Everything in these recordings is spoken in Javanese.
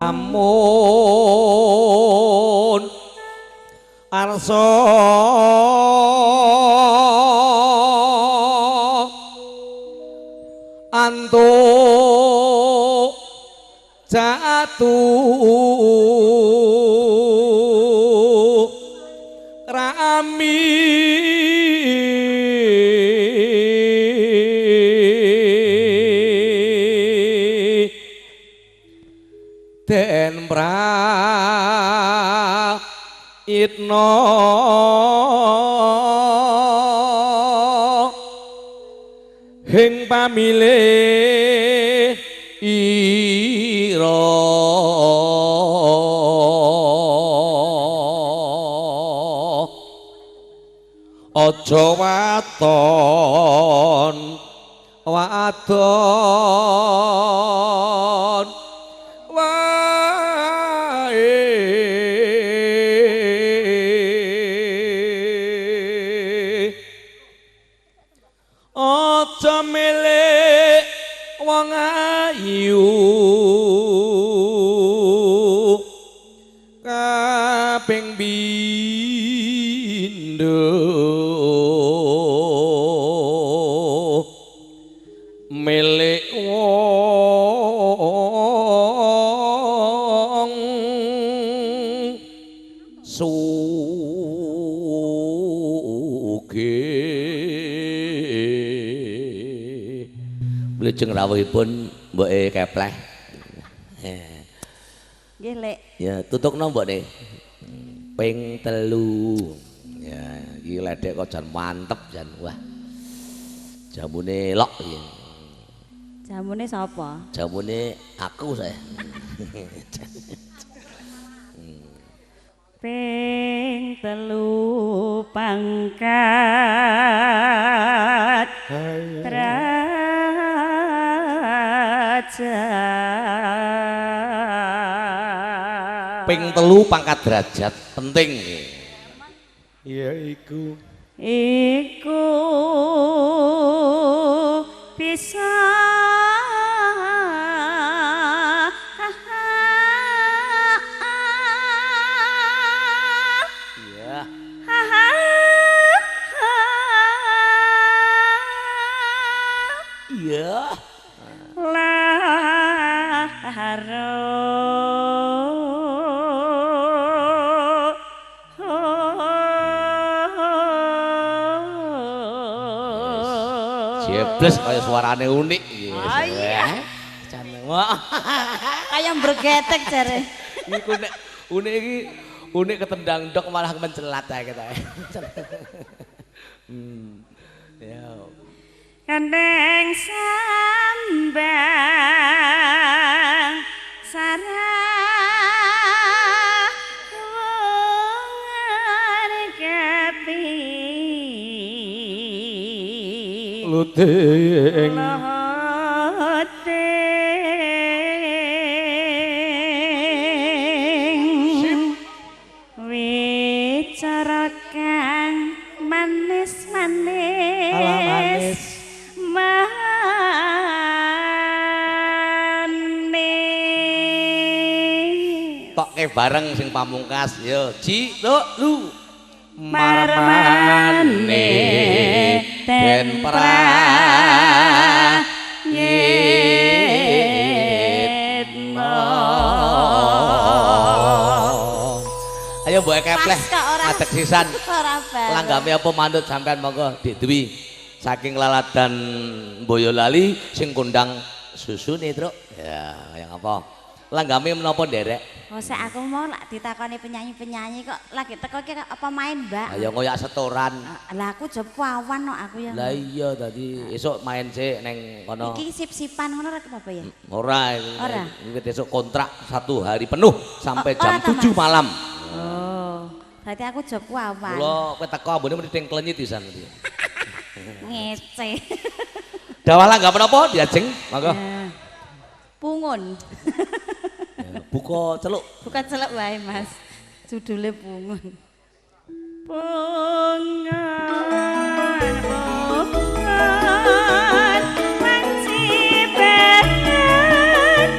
Amun arsa antuk jatuh rami den praitna hing pamilih ira aja waton wadon wae aja milih wong ayu kaping pindho milik wong sugih. Wilujeng rawuhipun mboke kepleh. Nggih, Lek. Ya, tutukno mbokne. Ping 3. Ya, iki ledek kok jan mantep jan. Wah. Jamune lok iki. Jamune sapa? Jamune aku saya. Ping 3 pangkat derajat. Ping 3 pangkat derajat penting. Ya iku. Iku bisa iya. Iya. Laharo Jebles kaya suarane unik iki. Oh iya. Jan wah. Kaya mbregetek jare. Iku nek unik iki unik ketendang dok malah mencelat ae ketoke. Ya. Kandeng sambang sarawungan kepi luting luting wicara kang manis-manis manis manis tokke bareng sing pamungkas yo ji lo lu marmane den prayitna. Ayo mbok kepleh ngadeg sisan. Langgame apa manut sampean monggo Dik Dwi saking Laladan Boyolali sing kondang susune, Truk. Ya, yang apa? Langgame menapa nderek? Oh, sek aku mau lak ditakoni penyanyi-penyanyi kok lagi teko iki apa main, Mbak? Ayo ngoyak setoran. Lah aku job awan kok aku ya. Lah iya dadi esuk main sik neng kono. Iki sip-sipan ngono ora apa ya? Ora. Ora. Iki esuk kontrak 1 hari penuh sampai jam 7 malam. Oh. Berarti aku job awan. Kula kowe teko ambune mesti teng klenyit pisan. Ngece. Dawah langgam menapa diajeng? Monggo. Pungun. Ya, buka celuk. Buka celuk wae, Mas. Judule Pungun. Pungun, pungun, manci beten,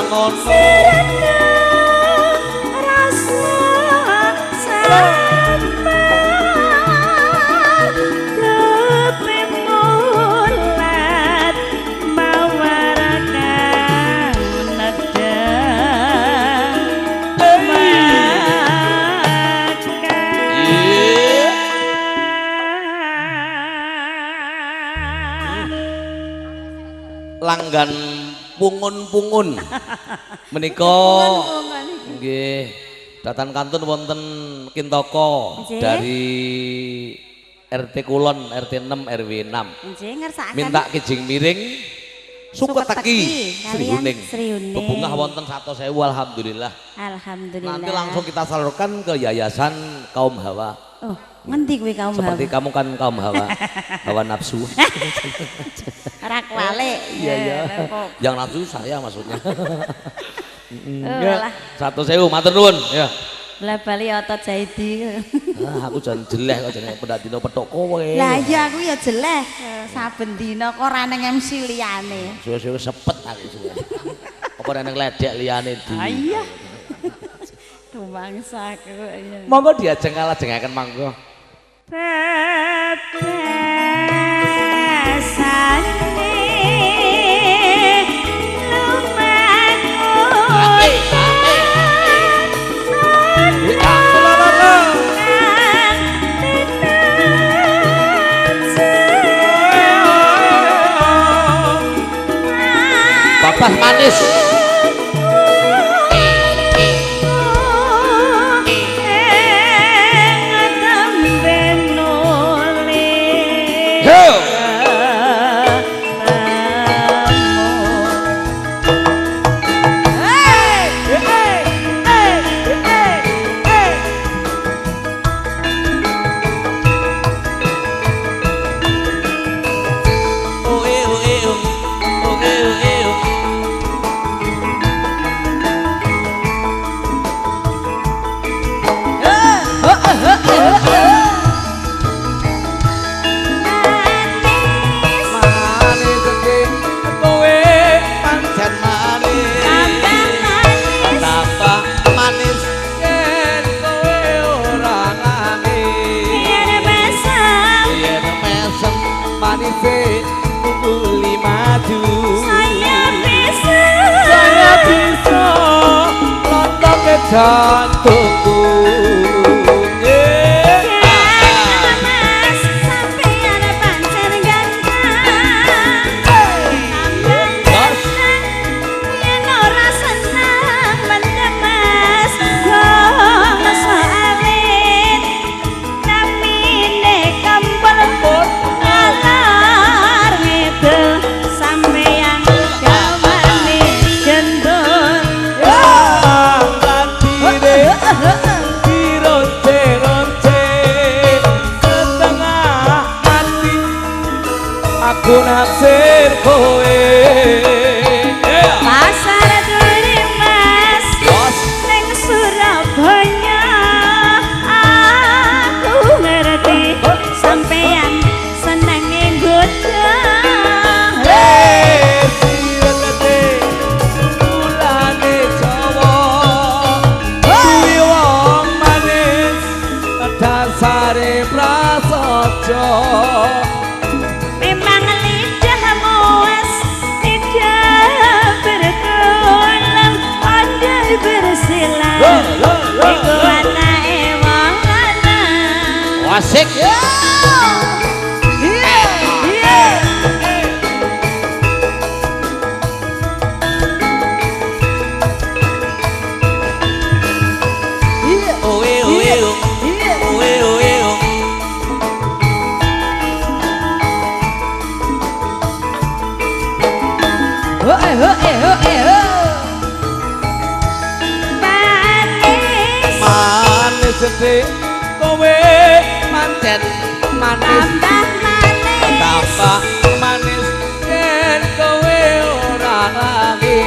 ngono. Rasa sabar kepimulat mawar kang nedhang Langgan pungun-pungun menika nggih datan kantun wonten Kintaka dari RT Kulon RT 6 RW 6. Nggih ngersakaken minta kijing miring Suketeki Sri Huning. Bebungah wonten 100.000 alhamdulillah. Alhamdulillah. Nanti langsung kita salurkan ke Yayasan Kaum Hawa. Oh, ngendi kuwi kaum Hawa? Seperti kamu kan kaum Hawa. Hawa nafsu. Ora kualik. Iya iya. Yang nafsu saya maksudnya. Oh, 100.000 matur nuwun ya. Lah bali otot Jaidi. Ah, aku jan jeleh kok jenenge pendak dina petuk kowe. Lah iya aku ya jeleh. Saben dina kok ora nang MC liyane. Suwe-suwe sepet aku suwe. Apa ora nang ledek liyane di. Ah iya. Rumangsa aku iya. Monggo diajeng kalajengaken monggo. Bebasane lumaku. Bapak manis. Jantungku Mas sampeyan pancen ganteng tambah ganteng yen ora seneng mendem Mas bangsa awit namine kempel ngalor ngidul sampeyan gawane gendul. Dironce-ronce setengah hati aku naksir kowe. Pasar Duri Mas ning Surabaya aku ngerti sampeyan senenge nggodha. Memang lidahmu wis tidak berkolam pandai bersilat iku watake wong lanang. Asik. Iya iya. Manis manis sedih kowe pancen manis tambah manis tambah manis yen kowe ora lali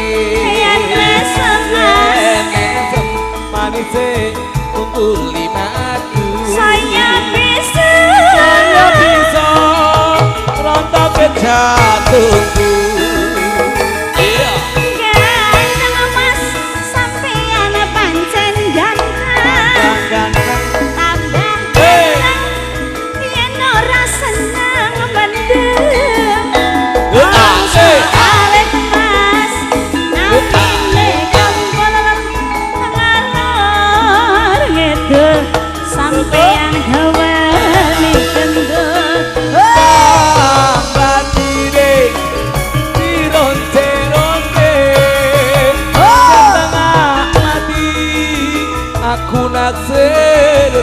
yen mesem mesem manise kumpuli madu saya bisa saya bisa rontok jantungku. Ganteng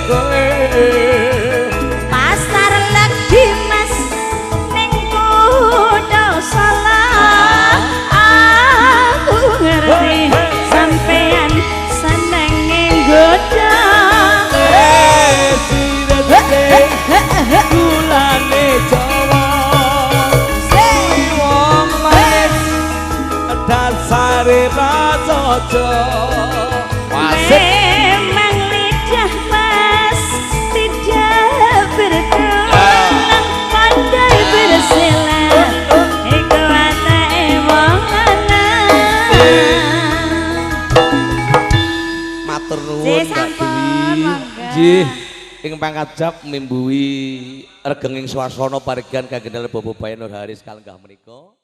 kowe. Pasar Legi Mas ning kutha Solo. Aku ngerti sampean senenge nggodha. Gulane Jawa wong manis dasare prasaja. Memang lidah Mas tidak bertulang, pandai bersilat iku watake wong lanang. Matur nuwun Mbak Dwi. Nggih. Ing pangkajap mimbuhi regenging swasana paregan kangge dalem Bapak Bayan Nur Haris kalenggah menika.